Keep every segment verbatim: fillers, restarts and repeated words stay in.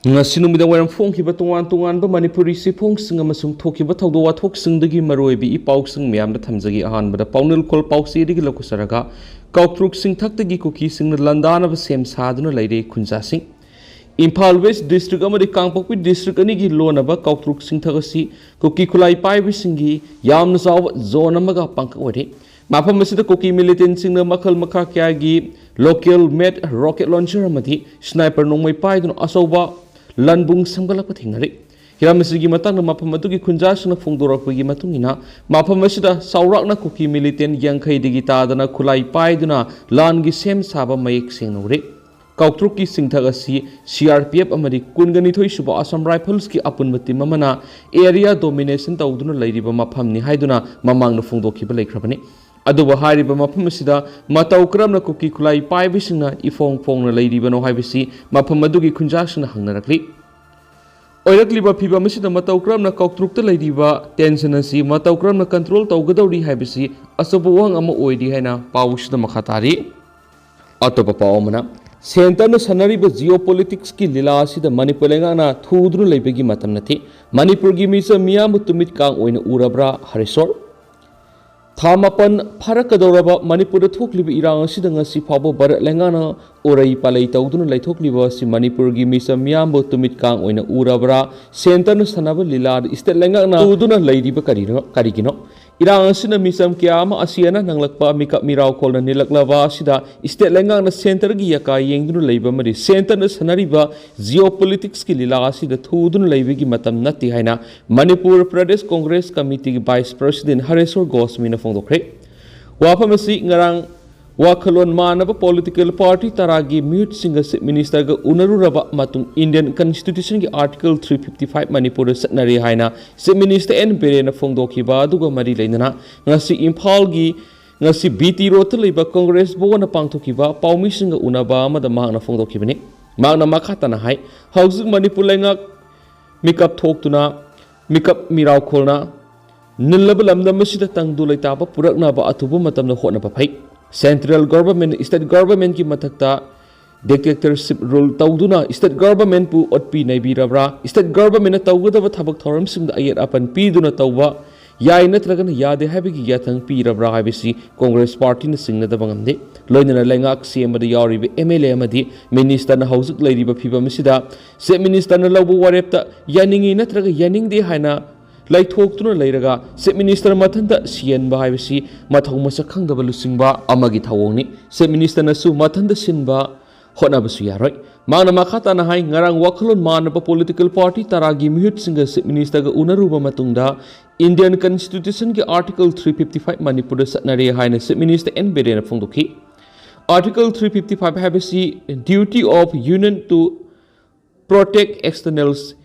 ꯉꯁꯤ ꯅꯨꯃꯤꯗꯥꯡ ꯋꯥꯏꯔꯝ ꯐꯣꯡꯈꯤꯕ ꯇꯣꯉꯥꯟ ꯇꯣꯉꯥꯟꯕ ꯃꯅꯤꯄꯨꯔꯤ ꯆꯦꯐꯣꯡꯁꯤꯡ ꯑꯃꯁꯨꯡ ꯊꯣꯛꯈꯤꯕ ꯊꯧꯗꯣꯛ ꯋꯥꯊꯣꯛꯁꯤꯡꯗꯒꯤ ꯃꯔꯨꯑꯣꯏꯕ ꯏ ꯄꯥꯎꯁꯤꯡ ꯃꯌꯥꯝꯗ ꯊꯝꯖꯒꯦ꯫ ꯑꯍꯥꯟꯕꯗ ꯄꯥꯎꯅꯤꯜꯈꯣꯜ ꯄꯥꯎꯆꯦꯗꯒꯤ ꯂꯧꯈꯠꯆꯔꯒ, ꯀꯥꯎꯇ꯭ꯔꯨꯛ ꯆꯤꯡꯊꯛꯇꯒꯤ ꯀꯨꯀꯤꯁꯤꯡꯅ ꯂꯥꯟꯗꯥꯅꯕ ꯁꯦꯝ ꯁꯥꯗꯨꯅ ꯂꯩꯔꯦ ꯈꯨꯟꯖꯥꯁꯤꯡ꯫ ꯏꯝꯐꯥꯜ ꯋꯦꯁ ꯗꯤꯁꯇ꯭ꯔꯤꯛ ꯑꯃꯗꯤ ꯀꯥꯡꯄꯣꯛꯄꯤ ꯗꯤꯁꯇ꯭ꯔꯤꯛ ꯑꯅꯤꯒꯤ ꯂꯣꯟꯅꯕ ꯀꯥꯎꯇ꯭ꯔꯨꯛ ꯆꯤꯡꯊꯛ ꯑꯁꯤ ꯀꯨꯀꯤ ꯈꯨꯠꯂꯥꯏ ꯄꯥꯏꯕꯁꯤꯡꯒꯤ ꯌꯥꯝꯅ ꯆꯥꯎꯕ ꯖꯣꯟ ꯑꯃꯒ ꯄꯥꯡꯀꯛ ꯑꯣꯏꯔꯤ꯫ ꯃꯐꯝ ꯑꯁꯤꯗ ꯀꯨꯀꯤ ꯃꯤꯂꯤꯇꯦꯟꯁꯤꯡꯅ ꯃꯈꯜ ꯃꯈꯥ ꯀꯌꯥꯒꯤ ꯂꯣꯀꯦꯜ ꯃꯦꯗ ꯔꯣꯀꯦꯠ ꯂꯣꯟꯆꯔ ꯑꯃꯗꯤ ꯁ꯭ꯅꯥꯏꯄꯔ ꯅꯣꯡꯃꯩ ꯄꯥꯏꯗꯨꯅ ꯑꯆꯧꯕ ꯂꯟꯕꯨꯡ ꯁꯦꯝꯒꯠꯂꯛꯄ ꯊꯦꯡꯅꯔꯤ꯫ ꯍꯤꯔꯝ ꯑꯁꯤꯒꯤ ꯃꯇꯥꯡꯗ ꯃꯐꯝ ꯑꯗꯨꯒꯤ ꯈꯨꯟꯖꯥꯁꯤꯡꯅ ꯐꯣꯡꯗꯣꯔꯛꯄꯒꯤ ꯃꯇꯨꯡ ꯏꯟꯅ, ꯃꯐꯝ ꯑꯁꯤꯗ ꯆꯥꯎꯔꯥꯛꯅ ꯀꯨꯀꯤ ꯃꯤꯂꯤꯇꯦꯟ ꯌꯥꯡꯈꯩꯗꯒꯤ ꯇꯥꯗꯅ ꯈꯨꯠꯂꯥꯏ ꯄꯥꯏꯗꯨꯅ ꯂꯥꯟꯒꯤ ꯁꯦꯝ ꯁꯥꯕ ꯃꯌꯦꯛ ꯁꯦꯡꯅ ꯎꯔꯤ꯫ ꯀꯥꯎꯇ꯭ꯔꯨꯛꯀꯤ ꯆꯤꯡꯊꯛ ꯑꯁꯤ ꯁꯤ ꯑꯥꯔ ꯄꯤ ꯑꯦꯐ ꯑꯃꯗꯤ ꯀꯨꯟꯒ ꯅꯤꯊꯣꯏ ꯁꯨꯕ ꯑꯁꯥꯝ ꯔꯥꯏꯐꯜꯁꯀꯤ ꯑꯄꯨꯟꯕ ꯇꯤꯝ ꯑꯃꯅ ꯑꯦꯔꯤꯌꯥ ꯗꯣꯃꯤꯅꯦꯁꯟ ꯇꯧꯗꯨꯅ ꯂꯩꯔꯤꯕ ꯃꯐꯝꯅꯤ ꯍꯥꯏꯗꯨꯅ ꯃꯃꯥꯡꯗ ꯐꯣꯡꯗꯣꯛꯈꯤꯕ ꯂꯩꯈ꯭ꯔꯕꯅꯤ꯫ ꯑꯗꯨꯕꯨ ꯍꯥꯏꯔꯤꯕ ꯃꯐꯝ ꯑꯁꯤꯗ ꯃꯇꯧ ꯀꯔꯝꯅ ꯀꯨꯀꯤ ꯈꯨꯠꯂꯥꯏ ꯄꯥꯏꯕꯁꯤꯡꯅ ꯏꯐꯣꯡ ꯐꯣꯡꯅ ꯂꯩꯔꯤꯕꯅꯣ ꯍꯥꯏꯕꯁꯤ ꯃꯐꯝ ꯑꯗꯨꯒꯤ ꯈꯨꯟꯖꯥꯁꯤꯡꯅ ꯍꯪꯅꯔꯛꯂꯤ꯫ ꯑꯣꯏꯔꯛꯂꯤꯕ ꯐꯤꯚꯝ ꯑꯁꯤꯗ ꯃꯇꯧ ꯀꯔꯝꯅ ꯀꯥꯎꯇ꯭ꯔꯨꯛꯇ ꯂꯩꯔꯤꯕ ꯇꯦꯟꯁꯟ ꯑꯁꯤ ꯃꯇꯧ ꯀꯔꯝꯅ ꯀꯟꯇ꯭ꯔꯣꯜ ꯇꯧꯒꯗꯧꯔꯤ ꯍꯥꯏꯕꯁꯤ ꯑꯆꯧꯕ ꯋꯥꯍꯪ ꯑꯃ ꯑꯣꯏꯔꯤ ꯍꯥꯏꯅ ꯄꯥꯎꯁꯤꯗ ꯃꯈꯥ ꯇꯥꯔꯤ꯫ ꯑꯇꯣꯞꯄ ꯄꯥꯎ ꯑꯃꯅ, ꯁꯦꯟꯇꯔꯅ ꯁꯥꯟꯅꯔꯤꯕ ꯖꯤꯑꯣ ꯄꯣꯂꯤꯇꯤꯛꯁꯀꯤ ꯂꯤꯂꯥ ꯑꯁꯤꯗ ꯃꯅꯤꯄꯨꯔ ꯂꯩꯉꯥꯛꯅ ꯊꯨꯗꯨꯅ ꯂꯩꯕꯒꯤ ꯃꯇꯝ ꯅꯠꯇꯦ꯫ ꯃꯅꯤꯄꯨꯔꯒꯤ ꯃꯤꯆꯝ ꯃꯤꯌꯥꯝꯕꯨ ꯇꯨꯃꯤꯠ ꯀꯥꯡ ꯑꯣꯏꯅ ꯎꯔꯕ꯭ꯔꯥ, ꯍꯔꯦꯁꯣꯔ? ꯊꯥ ꯃꯥꯄꯟ ꯐꯥꯔꯛꯀꯗꯧꯔꯕ ꯃꯅꯤꯄꯨꯔꯗ ꯊꯣꯛꯂꯤꯕ ꯏꯔꯥꯡ ꯑꯁꯤꯗ ꯉꯁꯤ ꯐꯥꯎꯕ ꯚꯥꯔꯠ ꯂꯩꯉꯥꯛꯅ ꯎꯔꯩ ꯄꯥꯂꯩ ꯇꯧꯗꯨꯅ ꯂꯩꯊꯣꯛꯂꯤꯕ ꯑꯁꯤ ꯃꯅꯤꯄꯨꯔꯒꯤ ꯃꯤꯆꯝ ꯃꯤꯌꯥꯝꯕꯨ ꯇꯨꯃꯤꯠ ꯀꯥꯡ ꯑꯣꯏꯅ ꯎꯔꯕ꯭ꯔꯥ? ꯁꯦꯟꯇꯔꯅ ꯁꯥꯟꯅꯕ ꯂꯤꯂꯥꯗ ꯏꯁꯇꯦꯠ ꯂꯩꯉꯥꯛꯅ ꯎꯗꯨꯅ ꯂꯩꯔꯤꯕ ꯀꯔꯤꯅꯣ, ꯀꯔꯤꯒꯤꯅꯣ? ꯏꯔꯥꯡ ꯑꯁꯤꯅ ꯃꯤꯆꯝ ꯀꯌꯥ ꯑꯃ ꯑꯁꯤ ꯑꯅꯥ ꯅꯪꯂꯛꯄ, ꯃꯤꯀꯞ ꯃꯤꯔꯥꯎꯈꯣꯜꯅ ꯅꯤꯜꯂꯛꯂꯕ ꯑꯁꯤꯗ ꯏꯁꯇꯦꯠ ꯂꯩꯉꯥꯛꯅ ꯁꯦꯟꯇꯔꯒꯤ ꯌꯥꯀꯥ ꯌꯦꯡꯗꯨꯅ ꯂꯩꯕ ꯑꯃꯗꯤ ꯁꯦꯟꯇꯔꯅ ꯁꯥꯟꯅꯔꯤꯕ ꯖꯤꯑꯣ ꯄꯣꯂꯤꯇꯤꯛꯁꯀꯤ ꯂꯤꯂꯥ ꯑꯁꯤꯗ ꯊꯨꯗꯨꯅ ꯂꯩꯕꯒꯤ ꯃꯇꯝ ꯅꯠꯇꯦ ꯍꯥꯏꯅ ꯃꯅꯤꯄꯨꯔ ꯄ꯭ꯔꯗꯦꯁ ꯀꯣꯡꯒ꯭ꯔꯦꯁ ꯀꯃꯤꯇꯤꯒꯤ ꯚꯥꯏꯁ ꯄ꯭ꯔꯁꯤꯗꯦꯟ ꯍꯔꯦꯁꯣꯔ ꯒꯣꯁꯃꯤꯅ ꯐꯣꯡꯗꯣꯛꯈ꯭ꯔꯦ꯫ ꯋꯥꯐꯝ ꯑꯁꯤ ꯉꯔꯥꯡ ꯋꯥꯈꯜꯂꯣꯟ ꯃꯥꯟꯅꯕ ꯄꯣꯂꯤꯇꯤꯀꯦꯜ ꯄꯥꯔꯇꯤ ꯇꯔꯥꯒꯤ ꯃꯤꯍꯨꯠꯁꯤꯡꯒ ꯆꯤꯐ ꯃꯤꯅꯤꯁꯇꯔꯒ ꯎꯅꯔꯨꯔꯕ ꯃꯇꯨꯡ ꯏꯟꯗꯤꯌꯟ ꯀꯟꯁꯇꯤꯇ꯭ꯌꯨꯁꯟꯒꯤ ꯑꯥꯔꯇꯤꯀꯜ ꯊ꯭ꯔꯤ ꯐꯤꯐꯇꯤ ꯐꯥꯏꯚ ꯃꯅꯤꯄꯨꯔꯗ ꯆꯠꯅꯔꯤ ꯍꯥꯏꯅ ꯆꯤꯐ ꯃꯤꯅꯤꯁꯇꯔ ꯑꯦꯟ ꯕꯤꯔꯦꯟꯅ ꯐꯣꯡꯗꯣꯛꯈꯤꯕ ꯑꯗꯨꯒ ꯃꯔꯤ ꯂꯩꯅꯅ ꯉꯁꯤ ꯏꯝꯐꯥꯜꯒꯤ, ꯉꯁꯤ ꯕꯤ ꯇꯤ ꯔꯣꯗꯇ ꯂꯩꯕ ꯀꯣꯡꯒ꯭ꯔꯦꯁ ꯚꯋꯟꯗ ꯄꯥꯡꯊꯣꯛꯈꯤꯕ ꯄꯥꯎꯃꯤꯁꯤꯡꯒ ꯎꯅꯕ ꯑꯃꯗ ꯃꯍꯥꯛꯅ ꯐꯣꯡꯗꯣꯛꯈꯤꯕꯅꯤ꯫ ꯃꯍꯥꯛꯅ ꯃꯈꯥ ꯇꯥꯅ ꯍꯥꯏ, ꯍꯧꯖꯤꯛ ꯃꯅꯤꯄꯨꯔ ꯂꯩꯉꯥꯛ ꯃꯤꯀꯞ ꯊꯣꯛꯇꯨꯅ, ꯃꯤꯀꯞ ꯃꯤꯔꯥꯎꯈꯣꯜꯅ ꯅꯤꯜꯂꯕ ꯂꯝꯗꯝ ꯑꯁꯤꯗ ꯇꯪꯗꯨ ꯂꯩꯇꯥꯕ ꯄꯨꯔꯛꯅꯕ ꯑꯊꯨꯕ ꯃꯇꯝꯗ ꯍꯣꯠꯅꯕ ꯐꯩ꯫ ꯁꯦꯟꯇ꯭ꯔꯦꯜ ꯒꯣꯚꯔꯟꯃꯦꯟꯠ, ꯁ꯭ꯇꯦꯠ ꯒꯣꯚꯔꯟꯃꯦꯟꯠꯀꯤ ꯃꯊꯛꯇ Dictatorship rule ꯇꯧꯗꯨꯅ state government ꯄꯨ ꯑꯣꯠꯄꯤ ꯅꯩꯕꯤꯔꯕ꯭ꯔꯥ? State government ꯅ ꯇꯧꯒꯗꯕ ꯊꯕꯛ ꯊꯧꯔꯝꯁꯤꯡꯗ ꯑꯌꯦꯠ ꯑꯄꯟ ꯄꯤꯗꯨꯅ ꯇꯧꯕ ꯌꯥꯏ ꯅꯠꯇ꯭ꯔꯒꯅ ꯌꯥꯗꯦ ꯍꯥꯏꯕꯒꯤ ꯌꯥꯊꯪ ꯄꯤꯔꯕ꯭ꯔꯥ ꯍꯥꯏꯕꯁꯤ Congress party ꯅ ꯆꯤꯡꯅꯗꯕ ꯉꯝꯗꯦ꯫ ꯂꯣꯏꯅꯅ ꯂꯩꯉꯥꯛ ꯁꯦꯝꯕꯗ ꯌꯥꯎꯔꯤꯕ M L A ꯑꯃꯗꯤ minister ꯅ ꯍꯧꯖꯤꯛ ꯂꯩꯔꯤꯕ ꯐꯤꯕꯝ ꯑꯁꯤꯗ Chief Minister ꯅ ꯂꯧꯕ ꯋꯥꯔꯦꯞꯇ ꯌꯥꯅꯤꯡꯏ ꯅꯠꯇ꯭ꯔꯒ ꯌꯥꯅꯤꯡꯗꯦ ꯍꯥꯏꯅ ꯂꯩꯊꯣꯛꯇꯨꯅ ꯂꯩꯔꯒ Chief Minister ꯃꯊꯟꯇ ꯁꯤꯍꯟꯕ ꯍꯥꯏꯕꯁꯤ ꯃꯊꯧ ꯃꯁꯛ ꯈꯪꯗꯕ ꯂꯨꯆꯤꯡꯕ ꯑꯃꯒꯤ ꯊꯧꯑꯣꯡꯅꯤ꯫ Chief Minister ꯅꯁꯨ ꯃꯊꯟꯇ ꯁꯤꯟꯕ ꯍꯣꯠꯅꯕꯁꯨ ꯌꯥꯔꯣꯏ꯫ ꯃꯥꯅ ꯃꯈꯥ ꯇꯥꯅ ꯍꯥꯏ, ꯉꯔꯥꯡ ꯋꯥꯈꯜꯂꯣꯟ ꯃꯥꯟꯅꯕ political party ꯇꯔꯥꯒꯤ ꯃꯤꯍꯨꯠꯁꯤꯡꯒ Chief Minister ꯒ ꯎꯅꯔꯨꯕ ꯃꯇꯨꯡꯗ Indian Constitution ꯒꯤ Article three fifty five ꯃꯅꯤꯄꯨꯔꯗ ꯆꯠꯅꯔꯦ ꯍꯥꯏꯅ Chief Minister N Biren ꯅ ꯐꯣꯡꯗꯣꯛꯈꯤ꯫ Article three fifty five ꯍꯥꯏꯕꯁꯤ duty of union to protect external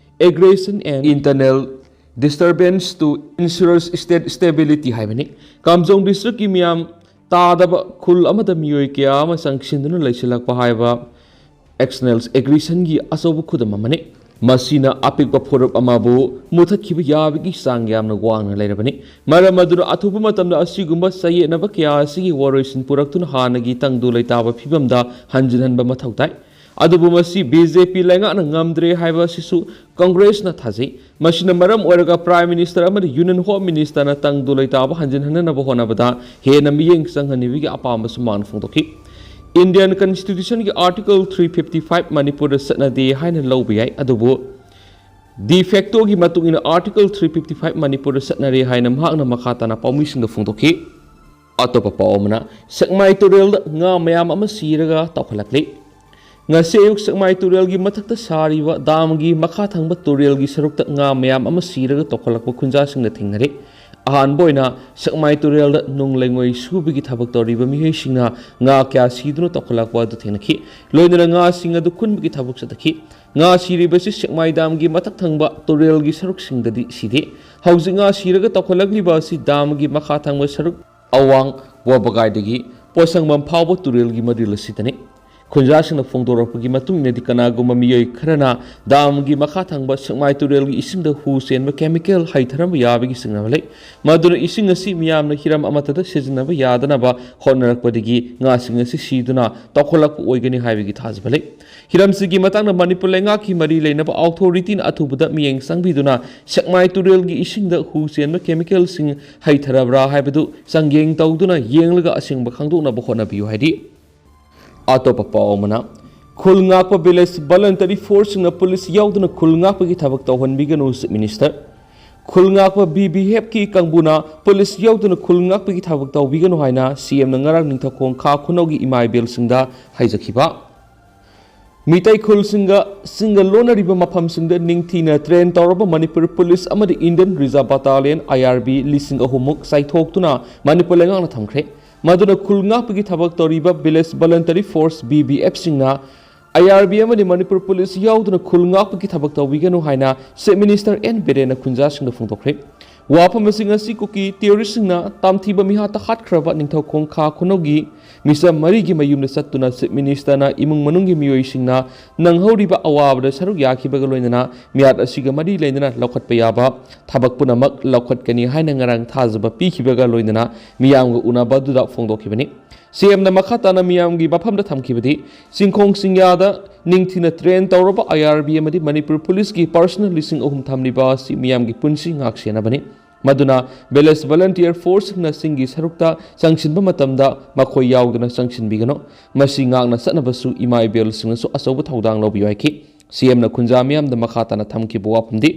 aggression and internal disturbance to ensure state stability ꯍꯥꯏꯕꯅꯤ꯫ ꯀꯥꯝꯖꯣꯡ district ꯀꯤ ꯃꯤꯌꯥꯝ ꯇꯥꯗꯕ ꯈꯨꯜ ꯑꯃꯗ ꯃꯤꯑꯣꯏ ꯀꯌꯥ ꯑꯃ ꯆꯪꯁꯤꯟꯗꯨꯅ ꯂꯩꯁꯤꯜꯂꯛꯄ ꯍꯥꯏꯕ external aggression ꯒꯤ ꯑꯆꯧꯕ ꯈꯨꯗꯝ ꯑꯃꯅꯤ꯫ ꯃꯁꯤꯅ ꯑꯄꯤꯛꯄ ꯐꯨꯔꯨꯞ ꯑꯃꯕꯨ ꯃꯨꯊꯠꯈꯤꯕ ꯌꯥꯕꯒꯤ ꯆꯥꯡ ꯌꯥꯝꯅ ꯋꯥꯡꯅ ꯂꯩꯔꯕꯅꯤ꯫ ꯃꯔꯝ ꯑꯗꯨꯅ ꯑꯊꯨꯕ ꯃꯇꯝꯗ ꯑꯁꯤꯒꯨꯝꯕ ꯆꯌꯦꯠꯅꯕ ꯀꯌꯥ ꯑꯁꯤꯒꯤ ꯋꯥꯔꯣꯏꯁꯤꯟ ꯄꯨꯔꯛꯇꯨꯅ ꯍꯥꯟꯅꯒꯤ ꯇꯪꯗꯨ ꯂꯩꯇꯥꯕ ꯐꯤꯕꯝꯗ ꯍꯟꯖꯤꯟꯍꯟꯕ ꯃꯊꯧ ꯇꯥꯏ꯫ ꯑꯗꯨꯕꯨ ꯃꯁꯤ B J P ꯂꯩꯉꯥꯛꯅ ꯉꯝꯗ꯭ꯔꯦ ꯍꯥꯏꯕ ꯑꯁꯤꯁꯨ Congress ꯅ ꯊꯥꯖꯩ꯫ ꯃꯁꯤꯅ ꯃꯔꯝ ꯑꯣꯏꯔꯒ Prime Minister ꯑꯃꯗꯤ Union Home Minister ꯅ ꯇꯪꯗꯨ ꯂꯩꯇꯥꯕ ꯍꯟꯖꯤꯟꯍꯟꯅꯕ ꯍꯣꯠꯅꯕꯗ ꯍꯦꯟꯅ ꯃꯤꯠꯌꯦꯡ ꯆꯪꯍꯟꯅꯕꯒꯤ ꯑꯄꯥꯝꯕꯁꯨ ꯃꯥꯅ ꯐꯣꯡꯗꯣꯛꯈꯤ꯫ Indian Constitution ꯒꯤ Article three fifty five ꯃꯅꯤꯄꯨꯔꯗ ꯆꯠꯅꯗꯦ ꯍꯥꯏꯅ ꯂꯧꯕ ꯌꯥꯏ, ꯑꯗꯨꯕꯨ de facto ꯒꯤ ꯃꯇꯨꯡ ꯏꯟꯅ Article three fifty five ꯃꯅꯤꯄꯨꯔꯗ ꯆꯠꯅꯔꯦ ꯍꯥꯏꯅ ꯃꯍꯥꯛꯅ ꯃꯈꯥ ꯇꯥꯅ ꯄꯥꯎꯃꯤꯁꯤꯡꯗ ꯐꯣꯡꯗꯣꯛꯈꯤ꯫ ꯑꯇꯣꯞꯄ ꯄꯥꯎ ꯑꯃꯅ, ꯁꯦꯛꯃꯥꯏ ꯇꯨꯔꯦꯜꯗ ꯉꯥ ꯃꯌꯥꯝ ꯑꯃ ꯁꯤꯔꯒ ꯇꯥꯎꯈꯠꯂꯛꯂꯤ꯫ ꯉꯁꯤ ꯑꯌꯨꯛ ꯁꯦꯛꯃꯥꯏ ꯇꯨꯔꯦꯜꯒꯤ ꯃꯊꯛꯇ ꯁꯥꯔꯤꯕ dam ꯒꯤ ꯃꯈꯥ ꯊꯪꯕ ꯇꯨꯔꯦꯜꯒꯤ ꯁꯔꯨꯛꯇ ꯉꯥ ꯃꯌꯥꯝ ꯑꯃ ꯁꯤꯔꯒ ꯇꯥꯎꯈꯠꯂꯛꯄ ꯈꯨꯟꯖꯥꯁꯤꯡꯅ ꯊꯦꯡꯅꯔꯦ꯫ ꯑꯍꯥꯟꯕ ꯑꯣꯏꯅ ꯁꯦꯛꯃꯥꯏ ꯇꯨꯔꯦꯜꯗ ꯅꯨꯡ ꯂꯩꯉꯣꯏ ꯁꯨꯕꯒꯤ ꯊꯕꯛ ꯇꯧꯔꯤꯕ ꯃꯤꯑꯣꯏꯁꯤꯡꯅ ꯉꯥ ꯀꯌꯥ ꯁꯤꯗꯨꯅ ꯇꯥꯎꯈꯠꯂꯛꯄ ꯑꯗꯨ ꯊꯦꯡꯅꯈꯤ꯫ ꯂꯣꯏꯅꯅ ꯉꯥꯁꯤꯡ ꯑꯗꯨ ꯈꯨꯟꯕꯒꯤ ꯊꯕꯛ ꯆꯠꯊꯈꯤ꯫ ꯉꯥ ꯁꯤꯔꯤꯕꯁꯤ ꯁꯦꯛꯃꯥꯏ dam ꯒꯤ ꯃꯊꯛ ꯊꯪꯕ ꯇꯨꯔꯦꯜꯒꯤ ꯁꯔꯨꯛꯁꯤꯡꯗꯗꯤ ꯁꯤꯗꯦ꯫ ꯍꯧꯖꯤꯛ ꯉꯥ ꯁꯤꯔꯒ ꯇꯥꯎꯈꯠꯂꯛꯂꯤꯕ ꯑꯁꯤ dam ꯒꯤ ꯃꯈꯥ ꯊꯪꯕ ꯁꯔꯨꯛ ꯑꯋꯥꯡ ꯋꯥꯕꯒꯥꯏꯗꯒꯤ ꯄꯣꯠꯁꯪꯕꯝ ꯐꯥꯎꯕ ꯇꯨꯔꯦꯜꯒꯤ ꯃꯔꯤꯜ ꯑꯁꯤꯗꯅꯤ꯫ ꯈꯨꯟꯖꯥꯁꯤꯡꯅ ꯐꯣꯡꯗꯣꯔꯛꯄꯒꯤ ꯃꯇꯨꯡ ꯏꯟꯅꯗꯤ, ꯀꯅꯥꯒꯨꯝꯕ ꯃꯤꯑꯣꯏ ꯈꯔꯅ ꯗꯥꯝꯒꯤ ꯃꯈꯥ ꯊꯪꯕ ꯁꯦꯛꯃꯥꯏ ꯇꯨꯔꯦꯜꯒꯤ ꯏꯁꯤꯡꯗ ꯍꯨ ꯆꯦꯟꯕ ꯀꯦꯃꯤꯀꯦꯜ ꯍꯩꯊꯔꯝꯕ ꯌꯥꯕꯒꯤ ꯆꯤꯡꯅꯕ ꯂꯩ꯫ ꯃꯗꯨꯅ ꯏꯁꯤꯡ ꯑꯁꯤ ꯃꯤꯌꯥꯝꯅ ꯍꯤꯔꯝ ꯑꯃꯠꯇꯗ ꯁꯤꯖꯤꯟꯅꯕ ꯌꯥꯗꯅꯕ ꯍꯣꯠꯅꯔꯛꯄꯗꯒꯤ ꯉꯥꯁꯤꯡ ꯑꯁꯤ ꯁꯤꯗꯨꯅ ꯇꯥꯎꯈꯠꯂꯛꯄ ꯑꯣꯏꯒꯅꯤ ꯍꯥꯏꯕꯒꯤ ꯊꯥꯖꯕ ꯂꯩ꯫ ꯍꯤꯔꯝꯁꯤꯒꯤ ꯃꯇꯥꯡꯗ ꯃꯅꯤꯄꯨꯔ ꯂꯩꯉꯥꯛꯀꯤ ꯃꯔꯤ ꯂꯩꯅꯕ ꯑꯣꯊꯣꯔꯤꯇꯤꯅ ꯑꯊꯨꯕꯗ ꯃꯤꯠꯌꯦꯡ ꯆꯪꯕꯤꯗꯨꯅ ꯁꯦꯛꯃꯥꯏ ꯇꯨꯔꯦꯜꯒꯤ ꯏꯁꯤꯡꯗ ꯍꯨ ꯆꯦꯟꯕ ꯀꯦꯃꯤꯀꯦꯜꯁꯤꯡ ꯍꯩꯊꯔꯕ꯭ꯔꯥ ꯍꯥꯏꯕꯗꯨ ꯆꯥꯡꯌꯦꯡ ꯇꯧꯗꯨꯅ ꯌꯦꯡꯂꯒ ꯑꯁꯦꯡꯕ ꯈꯪꯗꯣꯛꯅꯕ ꯍꯣꯠꯅꯕꯤꯌꯨ ꯍꯥꯏꯔꯤ꯫ ꯑꯇꯣꯞꯄ ꯄꯥꯎ ꯑꯃꯅ, ꯈꯨꯜ ꯉꯥꯛꯄ ꯚꯤꯂꯦꯖ ꯚꯣꯂꯨꯟꯇꯔꯤ ꯐꯣꯔꯁꯁꯤꯡꯅ ꯄꯨꯂꯤꯁ ꯌꯥꯎꯗꯅ ꯈꯨꯜ ꯉꯥꯛꯄꯒꯤ ꯊꯕꯛ ꯇꯧꯍꯟꯕꯤꯒꯅꯨ, ꯆꯤꯐ ꯃꯤꯅꯤꯁꯇꯔ꯫ ꯈꯨꯜ ꯉꯥꯛꯄ ꯚꯤ ꯚꯤ ꯑꯦꯐꯀꯤ ꯀꯥꯡꯕꯨꯅ ꯄꯨꯂꯤꯁ ꯌꯥꯎꯗꯅ ꯈꯨꯜ ꯉꯥꯛꯄꯒꯤ ꯊꯕꯛ ꯇꯧꯕꯤꯒꯅꯨ ꯍꯥꯏꯅ ꯁꯤ ꯑꯦꯝꯅ ꯉꯔꯥꯡ ꯅꯤꯡꯊꯧꯈꯣꯡ ꯈꯥ ꯈꯨꯅꯧꯒꯤ ꯏꯃꯥ ꯏꯕꯦꯜꯁꯤꯡꯗ ꯍꯥꯏꯖꯈꯤꯕ꯫ ꯃꯤꯇꯩ ꯈꯨꯜꯁꯤꯡꯒ ꯆꯤꯡꯒ ꯂꯣꯟꯅꯔꯤꯕ ꯃꯐꯝꯁꯤꯡꯗ ꯅꯤꯡꯊꯤꯅ ꯇ꯭ꯔꯦꯟ ꯇꯧꯔꯕ ꯃꯅꯤꯄꯨꯔ ꯄꯨꯂꯤꯁ ꯑꯃꯗꯤ ꯏꯟꯗꯤꯌꯟ ꯔꯤꯖꯥꯔꯚ ꯕꯠꯇꯥꯂꯤꯌꯟ, ꯑꯥꯏ ꯑꯥꯔ ꯕꯤ, ꯂꯤꯁꯤꯡ ꯑꯍꯨꯝꯃꯨꯛ ꯆꯥꯏꯊꯣꯛꯇꯨꯅ ꯃꯅꯤꯄꯨꯔ ꯂꯩꯉꯥꯛꯅ ꯊꯝꯈ꯭ꯔꯦ꯫ ꯃꯗꯨꯅ ꯈꯨꯜ ꯉꯥꯛꯄꯒꯤ ꯊꯕꯛ ꯇꯧꯔꯤꯕ village volunteer force, V V ꯑꯦꯐꯁꯤꯡꯅ ꯑꯥꯏ ꯑꯥꯔ ꯕꯤ ꯑꯃꯗꯤ ꯃꯅꯤꯄꯨꯔ ꯄꯨꯂꯤꯁ ꯌꯥꯎꯗꯨꯅ ꯈꯨꯜ ꯉꯥꯛꯄꯒꯤ ꯊꯕꯛ ꯇꯧꯕꯤꯒꯅꯨ ꯍꯥꯏꯅ ꯆꯤꯐ ꯃꯤꯅꯤꯁꯇꯔ ꯑꯦꯟ ꯕꯤꯔꯦꯟꯅ ꯈꯨꯟꯖꯥꯁꯤꯡꯗ ꯐꯣꯡꯗꯣꯛꯈ꯭ꯔꯦ꯫ ꯋꯥꯐꯝ ꯑꯁꯤ ꯉꯁꯤ ꯀꯨꯀꯤ ꯇꯦꯔꯣꯔꯤꯁꯁꯤꯡꯅ ꯇꯝꯊꯤꯕ ꯃꯤꯍꯥꯠꯇ ꯍꯥꯠꯈ꯭ꯔꯕ ꯅꯤꯡꯊꯧꯈꯣꯡ ꯈꯥ ꯈꯨꯅꯧꯒꯤ ꯃꯤꯆꯝ ꯃꯔꯤꯒꯤ ꯃꯌꯨꯝꯗ ꯆꯠꯇꯨꯅ ꯆꯤꯐ ꯃꯤꯅꯤꯁꯇꯔꯅ ꯏꯃꯨꯡ ꯃꯅꯨꯡꯒꯤ ꯃꯤꯑꯣꯏꯁꯤꯡꯅ ꯅꯪꯍꯧꯔꯤꯕ ꯑꯋꯥꯕꯗ ꯁꯔꯨꯛ ꯌꯥꯈꯤꯕꯒ ꯂꯣꯏꯅꯅ ꯃꯤꯍꯥꯠ ꯑꯁꯤꯒ ꯃꯔꯤ ꯂꯩꯅꯅ ꯂꯧꯈꯠꯄ ꯌꯥꯕ ꯊꯕꯛ ꯄꯨꯝꯅꯃꯛ ꯂꯧꯈꯠꯀꯅꯤ ꯍꯥꯏꯅ ꯉꯔꯥꯡ ꯊꯥꯖꯕ ꯄꯤꯈꯤꯕꯒ ꯂꯣꯏꯅꯅ ꯃꯤꯌꯥꯝꯒ ꯎꯅꯕ ꯑꯗꯨꯗ ꯐꯣꯡꯗꯣꯛꯈꯤꯕꯅꯤ꯫ ꯁꯤ ꯑꯦꯝꯅ ꯃꯈꯥ ꯇꯥꯅ ꯃꯤꯌꯥꯝꯒꯤ ꯃꯐꯝꯗ ꯊꯝꯈꯤꯕꯗꯤ, ꯆꯤꯡꯈꯣꯡ ꯆꯤꯡꯌꯥꯗ ꯅꯤꯡꯊꯤꯅ ꯇ꯭ꯔꯦꯟ ꯇꯧꯔꯕ ꯑꯥꯏ ꯑꯥꯔ ꯕꯤ ꯑꯃꯗꯤ ꯃꯅꯤꯄꯨꯔ ꯄꯨꯂꯤꯁꯀꯤ ꯄꯥꯔꯁꯅꯦꯜ ꯂꯤꯁꯤꯡ ꯑꯍꯨꯝ ꯊꯝꯂꯤꯕ ꯑꯁꯤ ꯃꯤꯌꯥꯝꯒꯤ ꯄꯨꯟꯁꯤ ꯉꯥꯛ ꯁꯦꯟꯅꯕꯅꯤ꯫ ꯃꯗꯨꯅ ꯚꯤꯂꯦꯖ ꯚꯣꯂꯨꯟꯇꯤꯌꯔ ꯐꯣꯔꯁꯁꯤꯡꯅ ꯆꯤꯡꯒꯤ ꯁꯔꯨꯛꯇ ꯆꯪꯁꯤꯟꯕ ꯃꯇꯝꯗ ꯃꯈꯣꯏ ꯌꯥꯎꯗꯅ ꯆꯪꯁꯤꯟꯕꯤꯒꯅꯨ꯫ ꯃꯁꯤ ꯉꯥꯛꯅ ꯆꯠꯅꯕꯁꯨ ꯏꯃꯥ ꯏꯕꯦꯜꯁꯤꯡꯅꯁꯨ ꯑꯆꯧꯕ ꯊꯧꯗꯥꯡ ꯂꯧꯕꯤꯌꯨ ꯍꯥꯏꯈꯤ꯫ ꯁꯤ ꯑꯦꯝꯅ ꯈꯨꯟꯖꯥ ꯃꯤꯌꯥꯝꯗ ꯃꯈꯥ ꯇꯥꯅ ꯊꯝꯈꯤꯕ ꯋꯥꯐꯝꯗꯤ,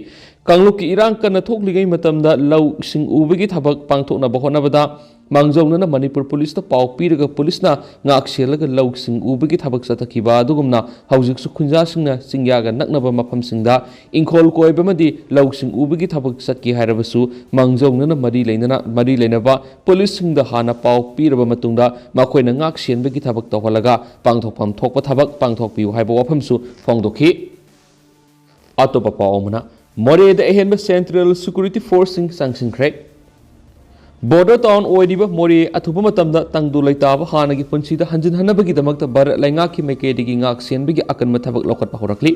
ꯀꯥꯡꯂꯨꯞꯀꯤ ꯏꯔꯥꯡ ꯀꯟꯅ ꯊꯣꯛꯂꯤꯉꯩ ꯃꯇꯝꯗ ꯂꯧꯁꯤꯡ ꯎꯕꯒꯤ ꯊꯕꯛ ꯄꯥꯡꯊꯣꯛꯅꯕ ꯍꯣꯠꯅꯕꯗ ꯃꯥꯡꯖꯧꯅꯅ ꯃꯅꯤꯄꯨꯔ ꯄꯨꯂꯤꯁꯇ ꯄꯥꯎ ꯄꯤꯔꯒ ꯄꯨꯂꯤꯁꯅ ꯉꯥꯛ ꯁꯦꯜꯂꯒ ꯂꯧꯁꯤꯡ ꯎꯕꯒꯤ ꯊꯕꯛ ꯆꯠꯊꯈꯤꯕ ꯑꯗꯨꯒꯨꯝꯅ ꯍꯧꯖꯤꯛꯁꯨ ꯈꯨꯟꯖꯥꯁꯤꯡꯅ ꯆꯤꯡꯌꯥꯒ ꯅꯛꯅꯕ ꯃꯐꯝꯁꯤꯡꯗ ꯏꯪꯈꯣꯜ ꯀꯣꯏꯕ ꯑꯃꯗꯤ ꯂꯧꯁꯤꯡ ꯎꯕꯒꯤ ꯊꯕꯛ ꯆꯠꯀꯦ ꯍꯥꯏꯔꯕꯁꯨ ꯃꯥꯡꯖꯧꯅꯅ ꯃꯔꯤ ꯂꯩꯅꯅ, ꯃꯔꯤ ꯂꯩꯅꯕ ꯄꯨꯂꯤꯁꯁꯤꯡꯗ ꯍꯥꯟꯅ ꯄꯥꯎ ꯄꯤꯔꯕ ꯃꯇꯨꯡꯗ ꯃꯈꯣꯏꯅ ꯉꯥꯛ ꯁꯦꯟꯕꯒꯤ ꯊꯕꯛ ꯇꯧꯍꯜꯂꯒ ꯄꯥꯡꯊꯣꯛꯐꯝ ꯊꯣꯛꯄ ꯊꯕꯛ ꯄꯥꯡꯊꯣꯛꯄꯤꯌꯨ ꯍꯥꯏꯕ ꯋꯥꯐꯝꯁꯨ ꯐꯣꯡꯗꯣꯛꯈꯤ꯫ ꯑꯇꯣꯞꯄ ꯄꯥꯎ ꯑꯃꯅ, ꯃꯣꯔꯦꯗ ꯑꯍꯦꯟꯕ ꯁꯦꯟꯇ꯭ꯔꯦꯜ ꯁꯦꯀ꯭ꯌꯨꯔꯤꯇꯤ ꯐꯣꯔꯁꯁꯤꯡ ꯆꯪꯁꯤꯟꯈ꯭ꯔꯦ꯫ Border town ꯑꯣꯏꯔꯤꯕ ꯃꯣꯔꯦ ꯑꯊꯨꯕ ꯃꯇꯝꯗ ꯇꯪꯗꯨ ꯂꯩꯇꯥꯕ ꯍꯥꯟꯅꯒꯤ ꯄꯨꯟꯁꯤꯗ ꯍꯟꯖꯤꯟꯍꯟꯅꯕꯒꯤꯗꯃꯛꯇ ꯚꯥꯔꯠ ꯂꯩꯉꯥꯛꯀꯤ ꯃꯥꯏꯀꯩꯗꯒꯤ ꯉꯥꯛ ꯁꯦꯟꯕꯒꯤ ꯑꯀꯟꯕ ꯊꯕꯛ ꯂꯧꯈꯠꯄ ꯍꯧꯔꯛꯂꯤ꯫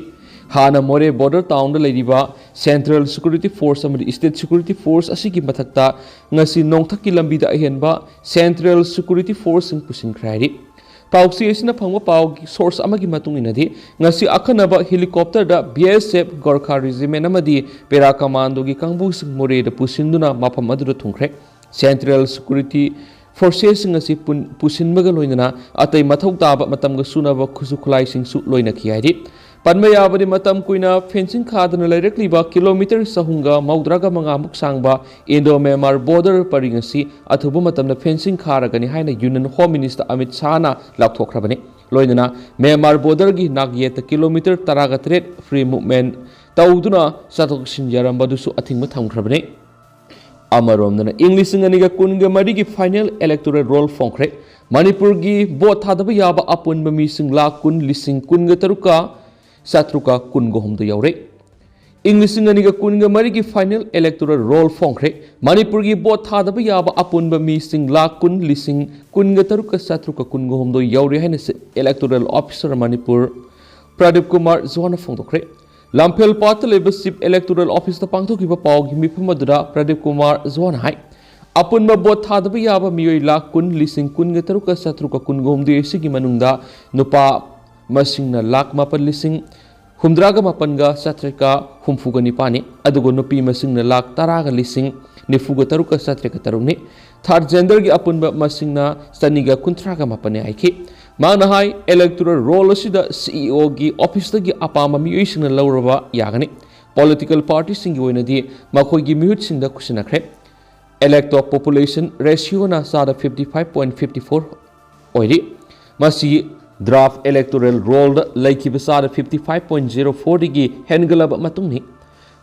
ꯍꯥꯟꯅ ꯃꯣꯔꯦ border townꯗ ꯂꯩꯔꯤꯕ Central Security Force ꯑꯃꯗꯤ State Security Force ꯑꯁꯤꯒꯤ ꯃꯊꯛꯇ ꯉꯁꯤ ꯅꯣꯡꯊꯛꯀꯤ ꯂꯝꯕꯤꯗ ꯑꯍꯦꯟꯕ Central Security Forceꯁꯤꯡ ꯄꯨꯁꯤꯟꯈ꯭ꯔꯦ ꯍꯥꯏꯔꯤ꯫ ꯄꯥꯎꯆꯦ ꯑꯁꯤꯅ ꯐꯪꯕ ꯄꯥꯎꯒꯤ source ꯑꯃꯒꯤ ꯃꯇꯨꯡ ꯏꯟꯅꯗꯤ, ꯉꯁꯤ ꯑꯈꯟꯅꯕ helicopterꯗ B S F Gorkha Regiment ꯑꯃꯗꯤ Para Commandoꯒꯤ ꯀꯥꯡꯕꯨꯁꯤꯡ ꯃꯣꯔꯦꯗ ꯄꯨꯁꯤꯟꯗꯨꯅ ꯃꯐꯝ ꯑꯗꯨꯗ ꯊꯨꯡꯈ꯭ꯔꯦ꯫ Central Security Forcesꯁꯤꯡ ꯑꯁꯤ ꯄꯨꯟ-, ꯄꯨꯁꯤꯟꯕꯒ ꯂꯣꯏꯅꯅ ꯑꯇꯩ ꯃꯊꯧ ꯇꯥꯕ ꯃꯇꯝꯒ ꯆꯨꯅꯕ ꯈꯨꯠꯁꯨ ꯈꯨꯠꯂꯥꯏꯁꯤꯡꯁꯨ ꯂꯣꯏꯅꯈꯤ ꯍꯥꯏꯔꯤ꯫ ꯄꯟꯕ ꯌꯥꯕꯗꯤ, ꯃꯇꯝ ꯀꯨꯏꯅ fencing ꯈꯥꯗꯨꯅ ꯂꯩꯔꯛꯂꯤꯕ kilometre ꯆꯍꯨꯝꯒ ꯃꯧꯗ꯭ꯔꯥꯒ ꯃꯉꯥꯃꯨꯛ ꯁꯥꯡꯕ Indo-Myanmar border ꯄꯔꯤꯡ ꯑꯁꯤ ꯑꯊꯨꯕ ꯃꯇꯝꯗ fencing ꯈꯥꯔꯒꯅꯤ ꯍꯥꯏꯅ Union Home Minister ꯑꯃꯤꯠ ꯁꯥꯍꯅ ꯂꯥꯎꯊꯣꯛꯈ꯭ꯔꯕꯅꯤ꯫ ꯂꯣꯏꯅꯅ ꯃ꯭ꯌꯥꯟꯃꯥꯔ borderꯒꯤ ꯅꯥꯛꯌꯦꯠꯇ kilometre ꯇꯔꯥꯒ ꯇꯔꯦꯠ free movement ꯇꯧꯗꯨꯅ ꯆꯠꯊꯣꯛ ꯆꯠꯁꯤꯟ ꯌꯥꯔꯝꯕꯗꯨꯁꯨ ꯑꯊꯤꯡꯕ ꯊꯝꯈ꯭ꯔꯕꯅꯤ꯫ ꯑꯃꯔꯣꯝꯗꯅ, ꯏꯪ ꯂꯤꯁꯤꯡ ꯑꯅꯤꯒ ꯀꯨꯟꯒ ꯃꯔꯤꯒꯤ final electoral roll ꯐꯣꯡꯈ꯭ꯔꯦ꯫ ꯃꯅꯤꯄꯨꯔꯒꯤ vote ꯊꯥꯗꯕ ꯌꯥꯕ ꯑꯄꯨꯟꯕ ꯃꯤꯁꯤꯡ ꯂꯥꯈ ꯀꯨꯟ ꯂꯤꯁꯤꯡ ꯀꯨꯟꯒ ꯇꯔꯨꯛꯀ ꯆꯥꯇ꯭ꯔꯨꯛꯀ ꯀꯨꯟꯒ ꯍꯨꯝꯗꯣꯏ ꯌꯧꯔꯦ꯫ ꯏꯪ ꯂꯤꯁꯤꯡ ꯑꯅꯤꯒ ꯀꯨꯟꯒ ꯃꯔꯤꯒꯤ final electoral roll ꯐꯣꯡꯈ꯭ꯔꯦ꯫ ꯃꯅꯤꯄꯨꯔꯒꯤ vote ꯊꯥꯗꯕ ꯌꯥꯕ ꯑꯄꯨꯟꯕ ꯃꯤꯁꯤꯡ ꯂꯥꯈ ꯀꯨꯟ ꯂꯤꯁꯤꯡ ꯀꯨꯟꯒ ꯇꯔꯨꯛꯀ ꯆꯥꯇ꯭ꯔꯨꯛꯀ ꯀꯨꯟꯒ ꯍꯨꯝꯗꯣꯏ ꯌꯧꯔꯦ ꯍꯥꯏꯅ electoral officer ꯃꯅꯤꯄꯨꯔ ꯄ꯭ꯔꯗꯤꯞ ꯀꯨꯃꯥꯔ ꯖ꯭ꯋꯥꯅ ꯐꯣꯡꯗꯣꯛꯈ꯭ꯔꯦ꯫ ꯂꯝꯐꯦꯜ ꯄꯥꯠꯇ ꯂꯩꯕ Chief Electoral Officeꯇ ꯄꯥꯡꯊꯣꯛꯈꯤꯕ ꯄꯥꯎꯒꯤ ꯃꯤꯐꯝ ꯑꯗꯨꯗ ꯄ꯭ꯔꯗꯤꯞ ꯀꯨꯃꯥꯔ ꯖ꯭ꯋꯥꯅ ꯍꯥꯏ, ꯑꯄꯨꯟꯕ vote ꯊꯥꯗꯕ ꯌꯥꯕ ꯃꯤꯑꯣꯏ ꯂꯥꯈ ꯀꯨꯟ ꯂꯤꯁꯤꯡ ꯀꯨꯟꯒ ꯇꯔꯨꯛꯀ ꯆꯥꯇ꯭ꯔꯨꯛꯀ ꯀꯨꯟꯒ ꯍꯨꯝꯗꯣꯏ ꯑꯁꯤꯒꯤ ꯃꯅꯨꯡꯗ ꯅꯨꯄꯥ ꯃꯁꯤꯡꯅ ꯂꯥꯈ ꯃꯥꯄꯟ ꯂꯤꯁꯤꯡ ꯍꯨꯝꯗ꯭ꯔꯥꯒ ꯃꯥꯄꯟꯒ ꯆꯥꯇ꯭ꯔꯦꯠꯀ ꯍꯨꯝꯐꯨꯒ ꯅꯤꯄꯥꯟꯅꯤ, ꯑꯗꯨꯒ ꯅꯨꯄꯤ ꯃꯁꯤꯡꯅ ꯂꯥꯈ ꯇꯔꯥꯒ ꯂꯤꯁꯤꯡ ꯅꯤꯐꯨꯒ ꯇꯔꯨꯛꯀ ꯆꯥꯇ꯭ꯔꯦꯠꯀ ꯇꯔꯨꯛꯅꯤ꯫ Third genderꯒꯤ ꯑꯄꯨꯟꯕ ꯃꯁꯤꯡꯅ ꯆꯅꯤꯒ ꯀꯨꯟꯊ꯭ꯔꯥꯒ ꯃꯥꯄꯟꯅꯤ ꯍꯥꯏꯈꯤ꯫ ꯃꯍꯥꯛꯅ ꯍꯥꯏ, electoral roll ꯑꯁꯤꯗ CEOꯒꯤ officeꯇꯒꯤ ꯑꯄꯥꯝꯕ ꯃꯤꯑꯣꯏꯁꯤꯡꯅ ꯂꯧꯔꯕ ꯌꯥꯒꯅꯤ꯫ Political partyꯁꯤꯡꯒꯤ ꯑꯣꯏꯅꯗꯤ ꯃꯈꯣꯏꯒꯤ ꯃꯤꯍꯨꯠꯁꯤꯡꯗ ꯈꯨꯠꯁꯤꯟꯅꯈ꯭ꯔꯦ꯫ Elect of population ratioꯅ ꯆꯥꯗ fifty five point fifty four ꯑꯣꯏꯔꯤ꯫ ꯃꯁꯤ draft electoral rollꯗ ꯂꯩꯈꯤꯕ ꯆꯥꯗ fifty five point zero fourꯗꯒꯤ ꯍꯦꯟꯒꯠꯂꯕ ꯃꯇꯨꯡꯅꯤ꯫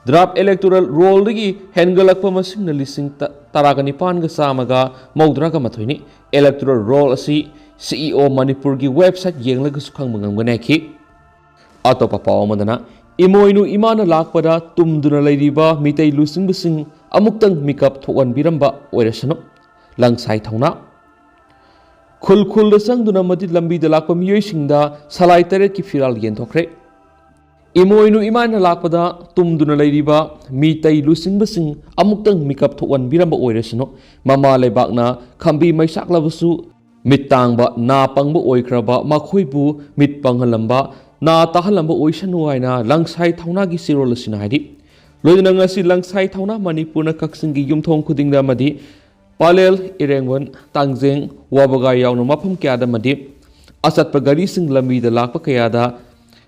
Draft electoral rollꯗꯒꯤ ꯍꯦꯟꯒꯠꯂꯛꯄ ꯃꯁꯤꯡꯅ ꯂꯤꯁꯤꯡ ꯇ-, ꯇꯔꯥꯒ ꯅꯤꯄꯥꯟꯒ ꯆꯥꯝꯃꯒ ꯃꯧꯗ꯭ꯔꯥꯒ ꯃꯥꯊꯣꯏꯅꯤ꯫ Electoral roll ꯑꯁꯤ CEO ꯃꯅꯤꯄꯨꯔꯒꯤ website ꯌꯦꯡꯂꯒꯁꯨ ꯈꯪꯕ ꯉꯝꯒꯅꯤ ꯍꯥꯏꯈꯤ꯫ ꯑꯇꯣꯞꯄ ꯄꯥꯎ ꯑꯃꯗꯅ, ꯏꯃꯣꯏꯅꯨ ꯏꯃꯥꯅ ꯂꯥꯛꯄꯗ ꯇꯨꯝꯗꯨꯅ ꯂꯩꯔꯤꯕ ꯃꯤꯇꯩ ꯂꯨꯆꯤꯡꯕꯁꯤꯡ ꯑꯃꯨꯛꯇꯪ ꯃꯤꯀꯞ ꯊꯣꯛꯍꯟꯕꯤꯔꯝꯕ ꯑꯣꯏꯔꯁꯅꯨ꯫ ꯂꯪꯁꯥꯏ ꯊꯧꯅꯥ꯫ ꯈꯨꯜ ꯈꯨꯜꯗ ꯆꯪꯗꯨꯅ ꯑꯃꯗꯤ ꯂꯝꯕꯤꯗ ꯂꯥꯛꯄ ꯃꯤꯑꯣꯏꯁꯤꯡꯗ ꯁꯂꯥꯏ ꯇꯔꯦꯠꯀꯤ ꯐꯤꯔꯥꯜ ꯌꯦꯟꯊꯣꯛꯈ꯭ꯔꯦ꯫ ꯏꯃꯣꯏꯅꯨ ꯏꯃꯥꯅ ꯂꯥꯛꯄꯗ ꯇꯨꯝꯗꯨꯅ ꯂꯩꯔꯤꯕ ꯃꯤꯇꯩ ꯂꯨꯆꯤꯡꯕꯁꯤꯡ ꯑꯃꯨꯛꯇꯪ ꯃꯤꯀꯞ ꯊꯣꯛꯍꯟꯕꯤꯔꯝꯕ ꯑꯣꯏꯔꯁꯅꯨ꯫ ꯃꯃꯥ ꯂꯩꯕꯥꯛꯅ ꯈꯝꯕꯤ ꯃꯩꯁꯥꯛꯂꯕꯁꯨ ꯃꯤꯠ ꯇꯥꯡꯕ, ꯅꯥ ꯄꯪꯕ ꯑꯣꯏꯈ꯭ꯔꯕ ꯃꯈꯣꯏꯕꯨ ꯃꯤꯠ ꯄꯪꯍꯜꯂꯝꯕ, ꯅꯥ ꯇꯥꯍꯜꯂꯝꯕ ꯑꯣꯏꯁꯅꯨ ꯍꯥꯏꯅ ꯂꯪꯁꯥꯏ ꯊꯧꯅꯥꯒꯤ ꯆꯦꯔꯣꯜ ꯑꯁꯤꯅ ꯍꯥꯏꯔꯤ꯫ ꯂꯣꯏꯅꯅ ꯉꯁꯤ ꯂꯪꯁꯥꯏ ꯊꯧꯅꯥ ꯃꯅꯤꯄꯨꯔꯅ ꯀꯛꯆꯤꯡꯒꯤ ꯌꯨꯝꯊꯣꯡ ꯈꯨꯗꯤꯡꯗ ꯑꯃꯗꯤ ꯄꯥꯂꯦꯜ, ꯏꯔꯦꯡꯕꯝ, ꯇꯥꯡꯖꯦꯡ, ꯋꯥꯕꯒꯥꯏ ꯌꯥꯎꯅ ꯃꯐꯝ ꯀꯌꯥꯗ ꯑꯃꯗꯤ ꯑꯆꯠꯄ ꯒꯥꯔꯤꯁꯤꯡ ꯂꯝꯕꯤꯗ ꯂꯥꯛꯄ ꯀꯌꯥꯗ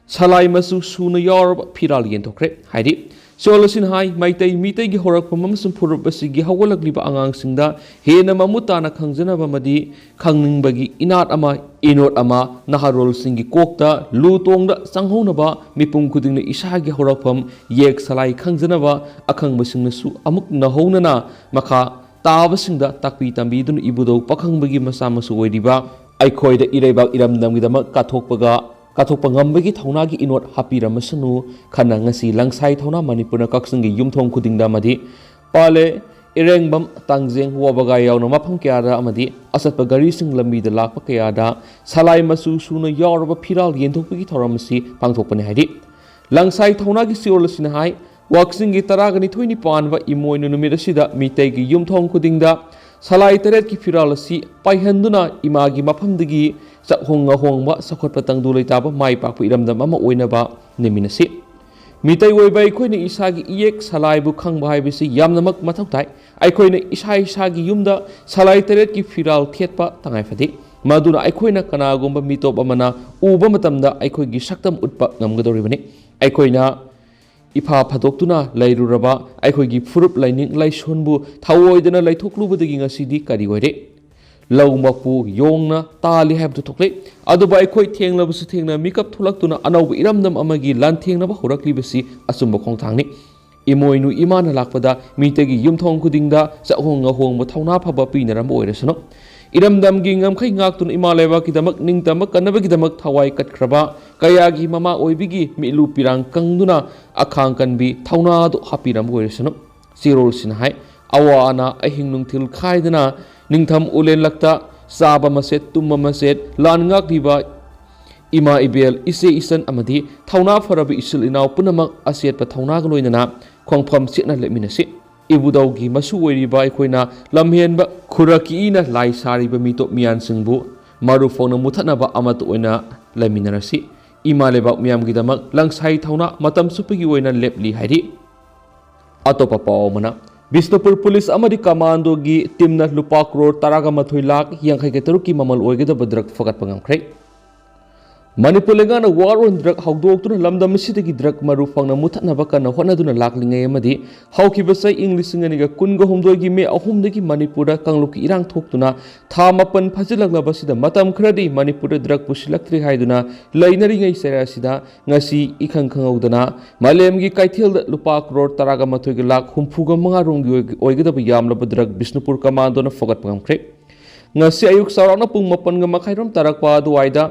ꯁꯂꯥꯏ ꯃꯆꯨ ꯁꯨꯅ ꯌꯥꯎꯔꯕ ꯐꯤꯔꯥꯜ ꯌꯦꯟꯊꯣꯛꯈ꯭ꯔꯦ ꯍꯥꯏꯔꯤ꯫ ꯆꯦꯔꯣꯜ ꯑꯁꯤꯅ ꯍꯥꯏ, ꯃꯩꯇꯩ ꯃꯤꯇꯩꯒꯤ ꯍꯧꯔꯛꯐꯝ ꯑꯃꯁꯨꯡ ꯐꯨꯔꯨꯞ ꯑꯁꯤꯒꯤ ꯍꯧꯒꯠꯂꯛꯂꯤꯕ ꯑꯉꯥꯡꯁꯤꯡꯗ ꯍꯦꯟꯅ ꯃꯃꯨꯠ ꯇꯥꯅ ꯈꯪꯖꯅꯕ ꯑꯃꯗꯤ ꯈꯪꯅꯤꯡꯕꯒꯤ ꯏꯅꯥꯠ ꯑꯃ, ꯏꯅꯣꯠ ꯑꯃ, ꯅꯍꯥꯔꯣꯜꯁꯤꯡꯒꯤ ꯀꯣꯛꯇ ꯂꯨ ꯇꯣꯡꯗ ꯆꯪꯍꯧꯅꯕ, ꯃꯤꯄꯨꯝ ꯈꯨꯗꯤꯡꯅ ꯏꯁꯥꯒꯤ ꯍꯧꯔꯛꯐꯝ ꯌꯦꯛ ꯁꯂꯥꯏ ꯈꯪꯖꯅꯕ, ꯑꯈꯪꯕꯁꯤꯡꯅꯁꯨ ꯑꯃꯨꯛ ꯅꯧꯍꯧꯅꯅ ꯃꯈꯥ ꯇꯥꯕꯁꯤꯡꯗ ꯇꯥꯛꯄꯤ ꯇꯝꯕꯤꯗꯨꯅ ꯏꯕꯨꯙꯧ ꯄꯥꯈꯪꯕꯒꯤ ꯃꯆꯥ ꯃꯁꯨ ꯑꯣꯏꯔꯤꯕ ꯑꯩꯈꯣꯏꯗ ꯏꯔꯩꯕꯥꯛ ꯏꯔꯝꯗꯝꯒꯤꯗꯃꯛ ꯀꯠꯊꯣꯛꯄꯒ ꯀꯠꯊꯣꯛꯄ ꯉꯝꯕꯒꯤ ꯊꯧꯅꯥꯒꯤ ꯏꯅꯣꯠ ꯍꯥꯞꯄꯤꯔꯝꯃꯁꯅꯨ ꯈꯟꯅ ꯉꯁꯤ ꯂꯪꯁꯥꯏ ꯊꯧꯅꯥ ꯃꯅꯤꯄꯨꯔꯅ ꯀꯛꯆꯤꯡꯒꯤ ꯌꯨꯝꯊꯣꯡ ꯈꯨꯗꯤꯡꯗ ꯑꯃꯗꯤ ꯄꯥꯂꯦ, ꯏꯔꯦꯡꯕꯝ, ꯇꯥꯡꯖꯦꯡ, ꯋꯥꯕꯒꯥꯏ ꯌꯥꯎꯅ ꯃꯐꯝ ꯀꯌꯥꯗ ꯑꯃꯗꯤ ꯑꯆꯠꯄ ꯒꯥꯔꯤꯁꯤꯡ ꯂꯝꯕꯤꯗ ꯂꯥꯛꯄ ꯀꯌꯥꯗ ꯁꯂꯥꯏ ꯃꯆꯨ ꯁꯨꯅ ꯌꯥꯎꯔꯕ ꯐꯤꯔꯥꯜ ꯌꯦꯟꯊꯣꯛꯄꯒꯤ ꯊꯧꯔꯝ ꯑꯁꯤ ꯄꯥꯡꯊꯣꯛꯄꯅꯤ ꯍꯥꯏꯔꯤ꯫ ꯂꯪꯁꯥꯏ ꯊꯧꯅꯥꯒꯤ ꯆꯦꯔꯣꯜ ꯑꯁꯤꯅ ꯍꯥꯏ, ꯀꯛꯆꯤꯡꯒꯤ ꯇꯔꯥꯒ ꯅꯤꯊꯣꯏꯅꯤ ꯄꯥꯟꯕ ꯏꯃꯣꯏꯅꯨ ꯅꯨꯃꯤꯠ ꯑꯁꯤꯗ ꯃꯤꯇꯩꯒꯤ ꯌꯨꯝꯊꯣꯡ ꯈꯨꯗꯤꯡꯗ ꯁꯂꯥꯏ ꯇꯔꯦꯠꯀꯤ ꯐꯤꯔꯥꯜ ꯑꯁꯤ ꯄꯥꯏꯍꯟꯗꯨꯅ ꯏꯃꯥꯒꯤ ꯃꯐꯝꯗꯒꯤ ꯆꯥꯛꯍꯣꯡ ꯉꯥꯍꯣꯡꯕ, ꯆꯥꯎꯈꯠꯄ, ꯇꯪꯗꯨ ꯂꯩꯇꯥꯕ, ꯃꯥꯏ ꯄꯥꯛꯄ ꯏꯔꯝꯗꯝ ꯑꯃ ꯑꯣꯏꯅꯕ ꯅꯤꯃꯤꯟꯅꯁꯤ꯫ ꯃꯤꯇꯩ ꯑꯣꯏꯕ ꯑꯩꯈꯣꯏꯅ ꯏꯁꯥꯒꯤ ꯏꯌꯦꯛ ꯁꯂꯥꯏꯕꯨ ꯈꯪꯕ ꯍꯥꯏꯕꯁꯤ ꯌꯥꯝꯅꯃꯛ ꯃꯊꯧ ꯇꯥꯏ꯫ ꯑꯩꯈꯣꯏꯅ ꯏꯁꯥ ꯏꯁꯥꯒꯤ ꯌꯨꯝꯗ ꯁꯂꯥꯏ ꯇꯔꯦꯠꯀꯤ ꯐꯤꯔꯥꯜ ꯊꯦꯠꯄ ꯇꯉꯥꯏ ꯐꯗꯦ꯫ ꯃꯗꯨꯅ ꯑꯩꯈꯣꯏꯅ ꯀꯅꯥꯒꯨꯝꯕ ꯃꯤꯇꯣꯞ ꯑꯃꯅ ꯎꯕ ꯃꯇꯝꯗ ꯑꯩꯈꯣꯏꯒꯤ ꯁꯛꯇꯝ ꯎꯠꯄ ꯉꯝꯒꯗꯧꯔꯤꯕꯅꯤ꯫ ꯑꯩꯈꯣꯏꯅ ꯏꯐꯥ ꯐꯥꯗꯣꯛꯇꯨꯅ ꯂꯩꯔꯨꯔꯕ ꯑꯩꯈꯣꯏꯒꯤ ꯐꯨꯔꯨꯞ ꯂꯥꯏꯅꯤꯡ ꯂꯥꯏꯁꯣꯟꯕꯨ ꯊꯑꯣꯏꯗꯅ ꯂꯩꯊꯣꯛꯂꯨꯕꯗꯒꯤ ꯉꯁꯤꯗꯤ ꯀꯔꯤ ꯑꯣꯏꯔꯦ? ꯂꯧ ꯃꯄꯨ ꯌꯣꯡꯅ ꯇꯥꯜꯂꯤ ꯍꯥꯏꯕꯗꯨ ꯊꯣꯛꯂꯦ꯫ ꯑꯗꯨꯕꯨ ꯑꯩꯈꯣꯏ ꯊꯦꯡꯂꯕꯁꯨ ꯊꯦꯡꯅ ꯃꯤꯀꯞ ꯊꯣꯛꯂꯛꯇꯨꯅ ꯑꯅꯧꯕ ꯏꯔꯝꯗꯝ ꯑꯃꯒꯤ ꯂꯥꯟꯊꯦꯡꯅꯕ ꯍꯧꯔꯛꯂꯤꯕꯁꯤ ꯑꯆꯨꯝꯕ ꯈꯣꯡꯊꯥꯡꯅꯤ꯫ ꯏꯃꯣꯏꯅꯨ ꯏꯃꯥꯅ ꯂꯥꯛꯄꯗ ꯃꯤꯇꯩꯒꯤ ꯌꯨꯝꯊꯣꯡ ꯈꯨꯗꯤꯡꯗ ꯆꯥꯛꯍꯣꯡ ꯉꯥꯍꯣꯡꯕ ꯊꯧꯅꯥ ꯐꯕ ꯄꯤꯅꯔꯝꯕ ꯑꯣꯏꯔꯁꯅꯨ꯫ ꯏꯔꯝꯗꯝꯒꯤ ꯉꯝꯈꯩ ꯉꯥꯛꯇꯨꯅ ꯏꯃꯥ ꯂꯩꯕꯥꯛꯀꯤꯗꯃꯛ ꯅꯤꯡꯇꯝꯕ ꯀꯟꯅꯕꯒꯤꯗꯃꯛ ꯊꯋꯥꯏ ꯀꯠꯈ꯭ꯔꯕ ꯀꯌꯥꯒꯤ ꯃꯃꯥ ꯑꯣꯏꯕꯤꯒꯤ ꯃꯤꯠꯂꯨ ꯄꯤꯔꯥꯡ ꯀꯪꯗꯨꯅ ꯑꯈꯥꯡ ꯀꯟꯕꯤ ꯊꯧꯅꯥꯗꯨ ꯍꯥꯞꯄꯤꯔꯝꯕ ꯑꯣꯏꯔꯁꯅꯨ꯫ ꯆꯦꯔꯣꯜꯁꯤꯅ ꯍꯥꯏ꯫ ꯑꯋꯥ ꯑꯅꯥ ꯑꯍꯤꯡ ꯅꯨꯡꯊꯤꯜ ꯈꯥꯏꯗꯅ ꯅꯤꯡꯊꯝ ꯎꯂꯦꯟꯂꯛꯇ ꯆꯥꯕ ꯃꯆꯦꯠ, ꯇꯨꯝꯕ ꯃꯆꯦꯠ, ꯂꯥꯟ ꯉꯥꯛꯂꯤꯕ ꯏꯃꯥ ꯏꯕꯦꯜ, ꯏꯆꯦ ꯏꯆꯟ ꯑꯃꯗꯤ ꯊꯧꯅꯥ ꯐꯔꯕ ꯏꯆꯤꯜ ꯏꯅꯥꯎ ꯄꯨꯝꯅꯃꯛ ꯑꯆꯦꯠꯄ ꯊꯧꯅꯥꯒ ꯂꯣꯏꯅꯅ ꯈꯣꯡꯐꯝ ꯆꯦꯠꯅ ꯂꯦꯞꯃꯤꯟꯅꯁꯤ꯫ ꯏꯕꯨꯙꯧꯒꯤ ꯃꯁꯨ ꯑꯣꯏꯔꯤꯕ ꯑꯩꯈꯣꯏꯅ ꯂꯝꯍꯦꯟꯕ ꯈꯨꯔꯛꯀꯤ ꯏꯅ ꯂꯥꯏ ꯁꯥꯔꯤꯕ ꯃꯤꯇꯣꯞ ꯃꯤꯌꯥꯟꯁꯤꯡꯕꯨ ꯃꯔꯨ ꯐꯥꯎꯅ ꯃꯨꯊꯠꯅꯕ ꯑꯃꯠꯇ ꯑꯣꯏꯅ ꯂꯩꯃꯤꯟꯅꯔꯁꯤ꯫ ꯏꯃꯥ ꯂꯩꯕꯥꯛ ꯃꯤꯌꯥꯝꯒꯤꯗꯃꯛ ꯂꯪꯁꯥꯏ ꯊꯧꯅꯥ ꯃꯇꯝ ꯆꯨꯞꯄꯒꯤ ꯑꯣꯏꯅ ꯂꯦꯞꯂꯤ ꯍꯥꯏꯔꯤ꯫ ꯑꯇꯣꯞꯄ ꯄꯥꯎ ꯑꯃꯅ, ꯕꯤꯁꯅꯨꯄꯨꯔ ꯄꯨꯂꯤꯁ ꯑꯃꯗꯤ ꯀꯃꯥꯟꯗꯣꯒꯤ ꯇꯤꯝꯅ ꯂꯨꯄꯥ ꯀ꯭ꯔꯣꯔ ꯇꯔꯥꯒ ꯃꯥꯊꯣꯏ ꯂꯥꯈ ꯌꯥꯡꯈꯩꯒ ꯇꯔꯨꯛꯀꯤ ꯃꯃꯜ ꯑꯣꯏꯒꯗꯕ ꯗ꯭ꯔꯒ ꯐꯒꯠꯄ ꯉꯝꯈ꯭ꯔꯦ꯫ ꯃꯅꯤꯄꯨꯔ ꯂꯩꯉꯥꯛꯅ ꯋꯥꯔ ꯑꯣꯟ ꯗ꯭ꯔꯒ ꯍꯧꯗꯣꯛꯇꯨꯅ ꯂꯝꯗꯝ ꯑꯁꯤꯗꯒꯤ ꯗ꯭ꯔꯒ ꯃꯔꯨ ꯐꯪꯅ ꯃꯨꯊꯠꯅꯕ ꯀꯟꯅ ꯍꯣꯠꯅꯗꯨꯅ ꯂꯥꯛꯂꯤꯉꯩ ꯑꯃꯗꯤ ꯍꯧꯈꯤꯕ ꯆꯍꯤ ꯏꯪ ꯂꯤꯁꯤꯡ ꯑꯅꯤꯒ ꯀꯨꯟꯒ ꯍꯨꯝꯗꯣꯏꯒꯤ ꯃꯦ ꯑꯍꯨꯝꯗꯒꯤ ꯃꯅꯤꯄꯨꯔꯗ ꯀꯥꯡꯂꯨꯞꯀꯤ ꯏꯔꯥꯡ ꯊꯣꯛꯇꯨꯅ ꯊꯥ ꯃꯥꯄꯟ ꯐꯥꯖꯤꯜꯂꯛꯂꯕꯁꯤꯗ ꯃꯇꯝ ꯈꯔꯗꯤ ꯃꯅꯤꯄꯨꯔꯗ ꯗ꯭ꯔꯒ ꯄꯨꯁꯤꯜꯂꯛꯇ꯭ꯔꯦ ꯍꯥꯏꯗꯨꯅ ꯂꯩꯅꯔꯤꯉꯩ ꯆꯩꯔꯥ ꯑꯁꯤꯗ ꯉꯁꯤ ꯏꯈꯪ ꯈꯪꯍꯧꯗꯅ ꯃꯥꯂꯦꯝꯒꯤ ꯀꯩꯊꯦꯜꯗ ꯂꯨꯄꯥ ꯀ꯭ꯔꯣꯔ ꯇꯔꯥꯒ ꯃꯥꯊꯣꯏꯒ ꯂꯥꯈ ꯍꯨꯝꯐꯨꯒ ꯃꯉꯥ ꯔꯣꯝꯒꯤ ꯑꯣꯏ-, ꯑꯣꯏꯒꯗꯕ ꯌꯥꯝꯂꯕ ꯗ꯭ꯔꯒ ꯕꯤꯁꯅꯨꯄꯨꯔ ꯀꯃꯥꯟꯗꯣꯅ ꯐꯒꯠꯄ ꯉꯝꯈ꯭ꯔꯦ꯫ ꯉꯁꯤ ꯑꯌꯨꯛ ꯆꯥꯎꯔꯥꯛꯅ ꯄꯨꯡ ꯃꯥꯄꯟꯒ ꯃꯈꯥꯏꯔꯣꯝ ꯇꯥꯔꯛꯄ ꯑꯗꯨꯋꯥꯏꯗ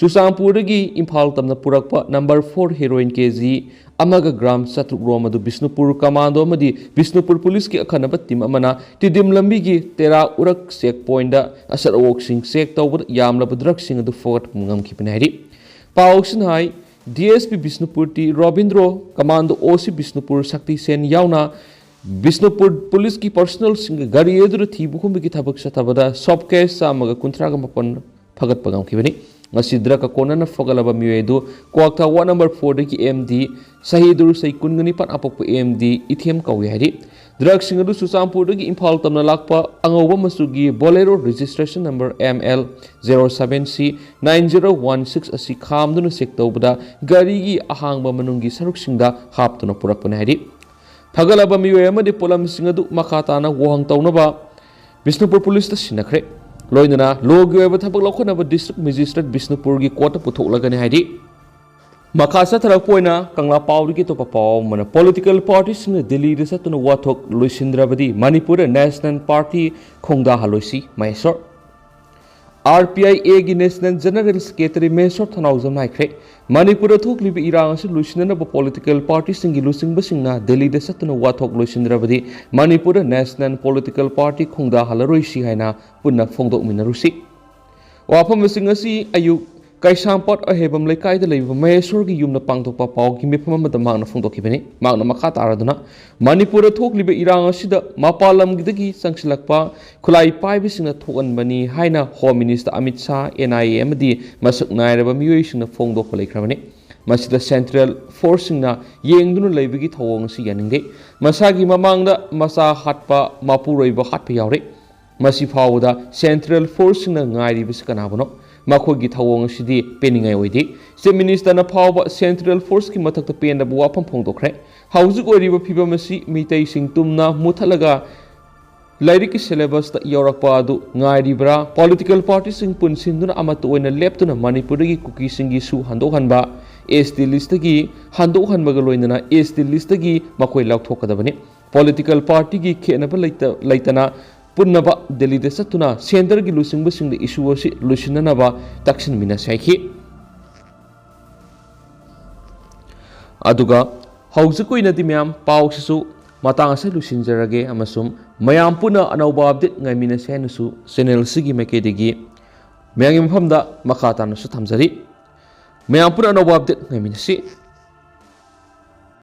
ꯆꯨꯔꯆꯥꯟꯄꯨꯔꯗꯒꯤ ꯏꯝꯐꯥꯜ ꯇꯝꯅ ꯄꯨꯔꯛꯄ ꯅꯝꯕꯔ ꯐꯣꯔ ꯍꯦꯔꯣꯏꯟ ꯀꯦ ꯖꯤ ꯑꯃꯒ ꯒ꯭ꯔꯥꯝ ꯆꯥꯇ꯭ꯔꯨꯛ ꯔꯣꯝ ꯑꯗꯨ ꯕꯤꯁꯅꯨꯄꯨꯔ ꯀꯃꯥꯟꯗꯣ ꯑꯃꯗꯤ ꯕꯤꯁꯅꯨꯄꯨꯔ ꯄꯨꯂꯤꯁꯀꯤ ꯑꯈꯟꯅꯕ ꯇꯤꯝ ꯑꯃꯅ ꯇꯤꯗꯤꯝ ꯂꯝꯕꯤꯒꯤ ꯇꯦꯔꯥ ꯎꯔꯛ ꯆꯦꯛ ꯄꯣꯏꯟꯗ ꯑꯆꯠ ꯑꯋꯣꯛꯁꯤꯡ ꯆꯦꯛ ꯇꯧꯕꯗ ꯌꯥꯝꯂꯕ ꯗ꯭ꯔꯒꯁꯤꯡ ꯑꯗꯨ ꯐꯒꯠꯄ ꯉꯝꯈꯤꯕꯅꯤ ꯍꯥꯏꯔꯤ꯫ ꯄꯥꯎꯁꯤꯅ ꯍꯥꯏ, D S P Bishnupur T Robindro, commando O C Bishnupur ꯁꯛꯇꯤ ꯁꯦꯟ ꯌꯥꯎꯅ ꯕꯤꯁꯅꯨꯄꯨꯔ ꯄꯨꯂꯤꯁꯀꯤ ꯄꯔꯁꯣꯅꯦꯜꯁꯤꯡꯒ ꯒꯥꯔꯤ ꯑꯗꯨꯗ ꯊꯤꯕ ꯍꯨꯝꯕꯒꯤ ꯊꯕꯛ ꯆꯠꯊꯕꯗ ꯁꯣꯞ ꯀꯦꯁ ꯆꯥꯝꯃꯒ ꯀꯨꯟꯊ꯭ꯔꯥꯒ ꯃꯥꯄꯟ ꯐꯒꯠꯄ ꯉꯝꯈꯤꯕꯅꯤ꯫ ꯉꯁꯤ ꯗ꯭ꯔꯒ ꯀꯣꯟꯅꯅ ꯐꯒꯠꯂꯕ ꯃꯤꯑꯣꯏ ꯑꯗꯨ ꯀ꯭ꯋꯥꯛꯊꯥ ward number ꯐꯣꯔꯗꯒꯤ M D Sahidur ꯆꯍꯤ ꯀꯨꯟꯒ ꯅꯤꯄꯥꯟ ꯑꯄꯣꯛꯄ ꯑꯦꯝ ꯗꯤ ꯏꯊꯦꯝ ꯀꯧꯏ ꯍꯥꯏꯔꯤ꯫ ꯗ꯭ꯔꯒꯁꯤꯡ ꯑꯗꯨ ꯆꯨꯔꯆꯥꯟꯄꯨꯔꯗꯒꯤ ꯏꯝꯐꯥꯜ ꯇꯝꯅ ꯂꯥꯛꯄ ꯑꯉꯧꯕ ꯃꯆꯨꯒꯤ Bolero registration number M L zero seven C nine zero one six ꯑꯁꯤ ꯈꯥꯝꯗꯨꯅ ꯆꯦꯛ ꯇꯧꯕꯗ ꯒꯥꯔꯤꯒꯤ ꯑꯍꯥꯡꯕ ꯃꯅꯨꯡꯒꯤ ꯁꯔꯨꯛꯁꯤꯡꯗ ꯍꯥꯞꯇꯨꯅ ꯄꯨꯔꯛꯄꯅꯤ ꯍꯥꯏꯔꯤ꯫ ꯐꯒꯠꯂꯕ ꯃꯤꯑꯣꯏ ꯑꯃꯗꯤ ꯄꯣꯠꯂꯝꯁꯤꯡ ꯑꯗꯨ ꯃꯈꯥ ꯇꯥꯅ ꯋꯥꯍꯪ ꯇꯧꯅꯕ ꯕꯤꯁꯅꯨꯄꯨꯔ ꯄꯨꯂꯤꯁꯇ ꯁꯤꯟꯅꯈ꯭ꯔꯦ꯫ ꯂꯣꯏꯅꯅ ꯂꯣꯒꯤ ꯑꯣꯏꯕ ꯊꯕꯛ ꯂꯧꯈꯠꯅꯕ ꯗꯤꯁꯇ꯭ꯔꯤꯛ ꯃꯦꯖꯤꯁꯇ꯭ꯔꯦꯠ ꯕꯤꯁꯅꯨꯄꯨꯔꯒꯤ ꯀꯣꯔꯠꯇ ꯄꯨꯊꯣꯛꯂꯒꯅꯤ ꯍꯥꯏꯔꯤ꯫ ꯃꯈꯥ ꯆꯠꯊꯔꯛꯄ ꯑꯣꯏꯅ ꯀꯪꯂꯥ ꯄꯥꯎꯗꯒꯤ ꯑꯇꯣꯞꯄ ꯄꯥꯎ ꯑꯃꯅ, ꯄꯣꯂꯤꯇꯤꯀꯦꯜ ꯄꯥꯔꯇꯤꯁꯤꯡꯅ ꯗꯤꯜꯂꯤꯗ ꯆꯠꯇꯨꯅ ꯋꯥꯊꯣꯛ ꯂꯣꯏꯁꯤꯟꯗ꯭ꯔꯕꯗꯤ ꯃꯅꯤꯄꯨꯔꯗ ꯅꯦꯁꯅꯦꯜ ꯄꯥꯔꯇꯤ ꯈꯣꯡꯗꯥꯍꯜꯂꯣꯏꯁꯤ, ꯃꯍꯦꯁꯣꯔ꯫ ꯑꯥꯔ ꯄꯤ ꯑꯥꯏ ꯑꯦꯒꯤ National General Secretary ꯃꯍꯦꯁ꯭ꯋꯔ ꯊꯧꯅꯥꯎꯖꯝꯅ ꯍꯥꯏꯈ꯭ꯔꯦ, ꯃꯅꯤꯄꯨꯔꯗ ꯊꯣꯛꯂꯤꯕ ꯏꯔꯥꯡ ꯑꯁꯤ ꯂꯣꯏꯁꯤꯟꯅꯅꯕ political party ꯁꯤꯡꯒꯤ ꯂꯨꯆꯤꯡꯕꯁꯤꯡꯅ ꯗꯦꯜꯂꯤꯗ ꯆꯠꯇꯨꯅ ꯋꯥꯊꯣꯛ ꯂꯣꯏꯁꯤꯟꯗ꯭ꯔꯕꯗꯤ ꯃꯅꯤꯄꯨꯔꯗ national political party ꯈꯣꯡꯗꯥꯍꯜꯂꯔꯣꯏꯁꯤ ꯍꯥꯏꯅ ꯄꯨꯟꯅ ꯐꯣꯡꯗꯣꯛꯃꯤꯟꯅꯔꯨꯁꯤ꯫ ꯋꯥꯐꯝꯁꯤꯡ ꯑꯁꯤ ꯑꯌꯨꯛ ꯀꯩꯁꯥꯝꯄꯥꯠ ꯑꯍꯦꯕꯝ ꯂꯩꯀꯥꯏꯗ ꯂꯩꯕ ꯃꯍꯦꯁ꯭ꯋꯔꯒꯤ ꯌꯨꯝꯗ ꯄꯥꯡꯊꯣꯛꯄ ꯄꯥꯎꯒꯤ ꯃꯤꯐꯝ ꯑꯃꯗ ꯃꯍꯥꯛꯅ ꯐꯣꯡꯗꯣꯛꯈꯤꯕꯅꯤ꯫ ꯃꯍꯥꯛꯅ ꯃꯈꯥ ꯇꯥꯔꯗꯨꯅ, ꯃꯅꯤꯄꯨꯔꯗ ꯊꯣꯛꯂꯤꯕ ꯏꯔꯥꯡ ꯑꯁꯤꯗ ꯃꯄꯥꯟ ꯂꯝꯒꯤꯗꯒꯤ ꯆꯪꯁꯤꯜꯂꯛꯄ ꯈꯨꯠꯂꯥꯏ ꯄꯥꯏꯕꯁꯤꯡꯅ ꯊꯣꯛꯍꯟꯕꯅꯤ ꯍꯥꯏꯅ Home Minister Amit Shah, N I A ꯑꯃꯗꯤ ꯃꯁꯛ ꯅꯥꯏꯔꯕ ꯃꯤꯑꯣꯏꯁꯤꯡꯅ ꯐꯣꯡꯗꯣꯛꯄ ꯂꯩꯈ꯭ꯔꯕꯅꯤ꯫ ꯃꯁꯤꯗ central force ꯁꯤꯡꯅ ꯌꯦꯡꯗꯨꯅ ꯂꯩꯕꯒꯤ ꯊꯧꯑꯣꯡ ꯑꯁꯤ ꯌꯥꯅꯤꯡꯗꯦ꯫ ꯃꯁꯥꯒꯤ ꯃꯃꯥꯡꯗ ꯃꯆꯥ ꯍꯥꯠꯄ, ꯃꯄꯨꯔꯣꯏꯕ ꯍꯥꯠꯄ ꯌꯥꯎꯔꯦ꯫ ꯃꯁꯤ ꯐꯥꯎꯕꯗ central force ꯁꯤꯡꯅ ꯉꯥꯏꯔꯤꯕꯁꯤ ꯀꯅꯥꯕꯨꯅꯣ? ꯃꯈꯣꯏꯒꯤ ꯊꯧꯑꯣꯡ ꯑꯁꯤꯗꯤ ꯄꯦꯟꯅꯤꯡꯉꯥꯏ ꯑꯣꯏꯗꯦ꯫ Chief Minister ꯅ ꯐꯥꯎꯕ central force ꯀꯤ ꯃꯊꯛꯇ ꯄꯦꯟꯗꯕ ꯋꯥꯐꯝ ꯐꯣꯡꯗꯣꯛꯈ꯭ꯔꯦ꯫ ꯍꯧꯖꯤꯛ ꯑꯣꯏꯔꯤꯕ ꯐꯤꯕꯝ ꯑꯁꯤ ꯃꯤꯇꯩꯁꯤꯡ ꯇꯨꯝꯅ ꯃꯨꯊꯠꯂꯒ ꯂꯥꯏꯔꯤꯛꯀꯤ syllabus ꯇ ꯌꯥꯎꯔꯛꯄ ꯑꯗꯨ ꯉꯥꯏꯔꯤꯕ꯭ꯔꯥ? Political party ꯁꯤꯡ ꯄꯨꯟꯁꯤꯟꯗꯨꯅ ꯑꯃꯠꯇ ꯑꯣꯏꯅ ꯂꯦꯞꯇꯨꯅ ꯃꯅꯤꯄꯨꯔꯗꯒꯤ ꯀꯨꯀꯤꯁꯤꯡꯒꯤ ꯁꯨ ꯍꯟꯗꯣꯛꯍꯟꯕ, ꯑꯦꯁ ꯇꯤ list ꯇꯒꯤ ꯍꯟꯗꯣꯛꯍꯟꯕꯒ ꯂꯣꯏꯅꯅ ꯑꯦꯁ ꯇꯤ list ꯇꯒꯤ ꯃꯈꯣꯏ ꯂꯧꯊꯣꯛꯀꯗꯕꯅꯤ꯫ Political party ꯒꯤ ꯈꯦꯠꯅꯕ ꯂꯩꯇ-, ꯂꯩꯇꯅ ꯄꯨꯟꯅꯕ ꯗꯦꯜꯂꯤꯗ ꯆꯠꯇꯨꯅ centre ꯒꯤ ꯂꯨꯆꯤꯡꯕꯁꯤꯡꯗ issue ꯑꯁꯤ ꯂꯣꯏꯁꯤꯟꯅꯅꯕ ꯇꯛꯁꯤꯟꯃꯤꯟꯅꯁꯤ ꯍꯥꯏꯈꯤ꯫ ꯑꯗꯨꯒ ꯍꯧꯖꯤꯛ ꯑꯣꯏꯅꯗꯤ ꯃꯌꯥꯝ ꯄꯥꯎꯁꯤꯁꯨ ꯃꯇꯥꯡ ꯑꯁꯤꯗ ꯂꯣꯏꯁꯤꯟꯖꯔꯒꯦ ꯑꯃꯁꯨꯡ ꯃꯌꯥꯝ ꯄꯨꯟꯅ ꯑꯅꯧꯕ update ꯉꯥꯏꯃꯤꯟꯅꯁꯤ ꯍꯥꯏꯅꯁꯨ channel ꯑꯁꯤꯒꯤ ꯃꯥꯏꯀꯩꯗꯒꯤ ꯃꯌꯥꯝꯒꯤ ꯃꯐꯝꯗ ꯃꯈꯥ ꯇꯥꯅꯁꯨ ꯊꯝꯖꯔꯤ꯫ ꯃꯌꯥꯝ ꯄꯨꯟꯅ ꯑꯅꯧꯕ update ꯉꯥꯏꯃꯤꯟꯅꯁꯤ꯫